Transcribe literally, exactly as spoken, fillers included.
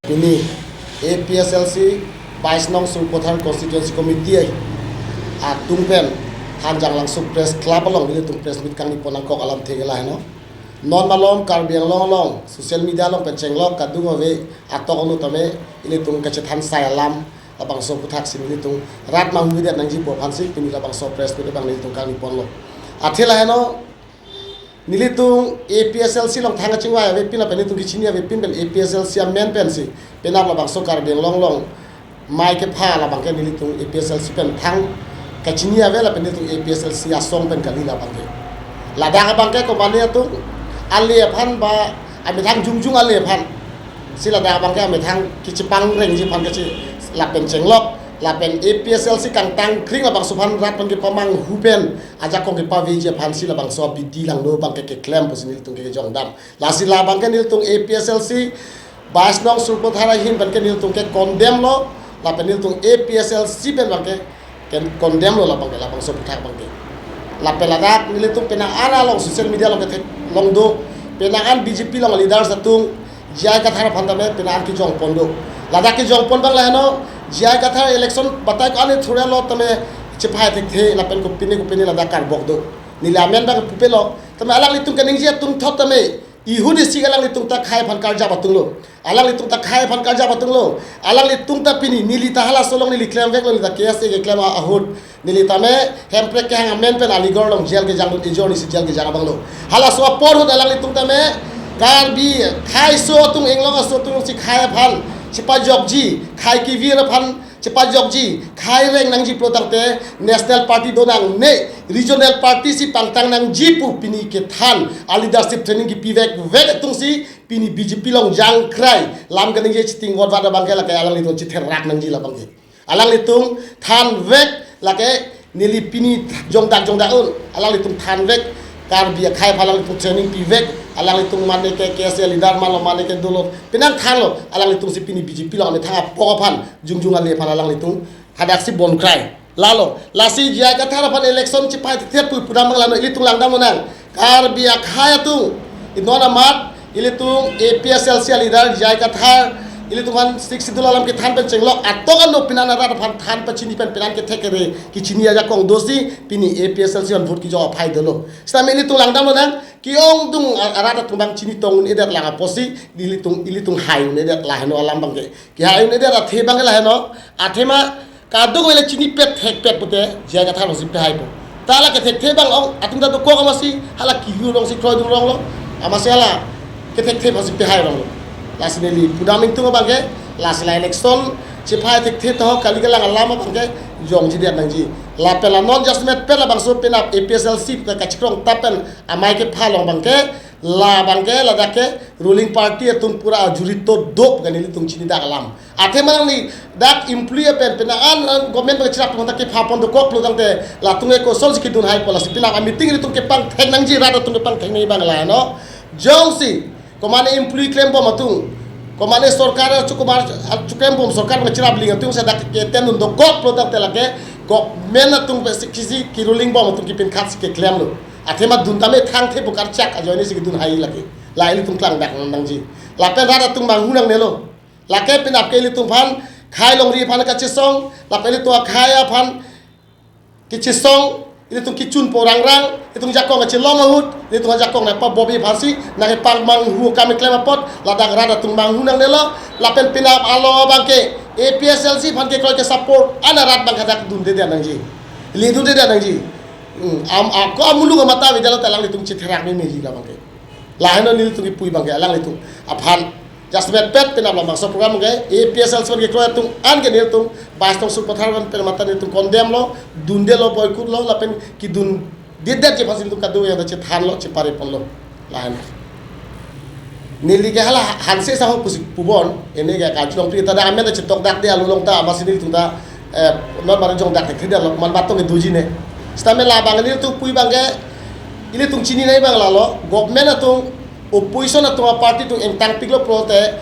Pini A P S L C bais nong Sarupathar Constituency Committee atum pen Thanjanglangso Press Club along nelitum press meet kangni pon nangkok alamthe ke laheno. Non malom Karbi Anglong along social media along pen chenglok kadung ave atok anu tame ilitum kachethan sai alam labangso aputhak si nelitum rat manghuvedet nangji pu aphan si pini labangso press meet abang nelitum kangni ponlo. Athe laheno nelitum A P S L C along thang kachingvai avepin lapen nelitum kechini avepin pen A P S L C amen pensi penap labangso Karbi Anglong along amei kepha labang ke nelitum A P S L C pen thang kachini ave lapen nelitum A P S L C asong pen kali labang ke. Ladak abang ke komane atum ale aphan ba amethang jongjong ale aphan si ladak abang ke amethang kechepangrengji aphan kachi lapen chenglok lapen A P S L C kangtang kring labangso aphan rat abang ke pamanghu pen ajakong kepaveji aphan si labangso abidi langno abang ke keklem pusi nelitum ke kejongdam. Lasi labang ke nelitum A P S L C bais nong Sarupathar ahin abang ke nelitum ke condemn lo lapen nelitum A P S L C pen abang ke ken condemn lo labang ke labangso aputhak abang ke. Lapen ladak nelitum penang an along social media along ketheklong do, penang an B J P along leaders atum J I Kathar aphan tame penang an kejong pon do. Ladak kejong pon abang laheno, J I Kathar election batai ko ane thura lo tame chepai thekthe lapen kopine kopine ladak karbok do. Neli amen abang pupe lo, tame alanglitum kaningje atum thot tame ihun isi alanglitum ta khei aphan karjap atum lo. Alanglitum ta khei aphan karjap atum lo. Alanglitum ta pini neli ta halaso along neli klemvek lo, neli ta K S A keklem ahut. Neli tame Hemprek kehang amen pen Aligarh along jail kejang lut, ejor isi jail kejang abang lo. Halaso apor ahut alanglitum tame Karbi khei aso atum, Anglong aso atum si khei aphan chepajokji, khei kevir aphan chepajokji, khei reng nangji pulo tangte national party do nangne, regional party si pangtang nangji pu pini kethan, a leadership training kepivek vek atum si pini B J P along jangkrai, lam kaningje chiting vot vat abang ke lake alanglitum chitherak nangji labang ke. Alanglitum thanvek lake neli pini jongdak jongdak un, alanglitum thanvek Karbi akhei aphan alanglitum training pivek, alanglitum mane ke K S A leader malo mane ke dolo penang thanlo, alanglitum si pini B J P along amethang apok aphan jongjong ale aphan alanglitum hadak si bonkrai. Lalo, lasi J I Kathar aphan election chepai thekthe pu pudam abang lalo, ilitum langdam lonang. Karbi akhei atum, inon amat, ilitum A P S L C leader J I Kathar, ilitum aphan Sixth Schedule alam kethan pen chenglok atok ano penang an rat aphan than pachini pen penang kethek kere kechini ajakong dosi pini A P S L C aphan vote kejok aphai dolo. Sitame ilitum langdam lonang, ke-ongdung a-, arat atum abang chini tong un-edet lang apotsi, ilitum, ilitum hai un-edet laheno alam abang ke. Kehai un-edet athe abang ke laheno, athema kadokave le chinipet thekpet pute, J I Kathar alongsi pehaipo. Ta hala kethekthe abang ong, atum ta dokok amatsi, hala kihu alongsi kroidun ronglo, amatsi hala kethekthe abangsi pehai ronglo. Lasi neli pudam ingtung abang ke, lasi la election chepai thekthe tahok kali kelang alam abang ke jongjidet nangji. Lapen la non jasemet pen labangso penap A P S L C pen kachikrong tap pen amei kepha along abang ke, labang ke, ladak ke ruling party atum pura ajuri to dop kan nelitum chinidak alam. Athema nangli dak employee pen penang an, an government abang cherap abang ta kepha pon dokok pulo tangte latum ke kosonsi kedun haipo, lasi penap a-meeting ilitum kepangthek nangji, rat atum kepangthek nangji abang laheno. Jongsi komane employee klembom atum, komane sorkar chukumar, chuklembom sorkar abang cherap ling atum si dak ke ten dun dokok pulo tangte lake government atum pensi kisi ke ruling bom atum kepin khat si keklemlo. Athema dun tame thangthe pu karchak ajoine si kedun hai lake. La ilitum klangdak nangji. Lapen rat atum manghu nangnelo. Lake penap ke ilitum aphan khei longri aphan kachesong, lapen ilitum akhei aphan kachesong, ilitum kechunpo rangrang, ilitum jakong kachelong ahut, ilitum ajakong nangpabobi aphansi nangkepangmanghu akam keklem apot, ladak rat atum manghu nangnelo, lapen penap along abang ke A P S L C aphan kekroi kesupport an arat abang ke dak dundedet nangji. Ledundedet nangji. Hmm, am, ako amuluk amata avedetlo ta alanglitum chitherak memeji labang ke. Laheno nelitum kipu abang ke alanglitum aphan jasemet pet penap labangso program ke A P S L C aphan kekroi atum an ke nelitum bais nong Sarupathar aphan pen mata nelitum condemn lo, dundelo, boycott lo, lapen kedundedetji aphansi nelitum kadokave ta chethanlo, chepare ponlo. Lahen. Neli ke hala hanse saho pusi pubon, ene ke kachelong pri ta dak amen ta chetokdakde alu along ta, amatsi nelitum ta, eh, non mari jongdak thekthe detlo, man batong ke dojine. Sitame labang nelitum pu abang ke, ilitum chinine abang lalo, government atum, opposition atum aparty atum ingtangpiklo pulote,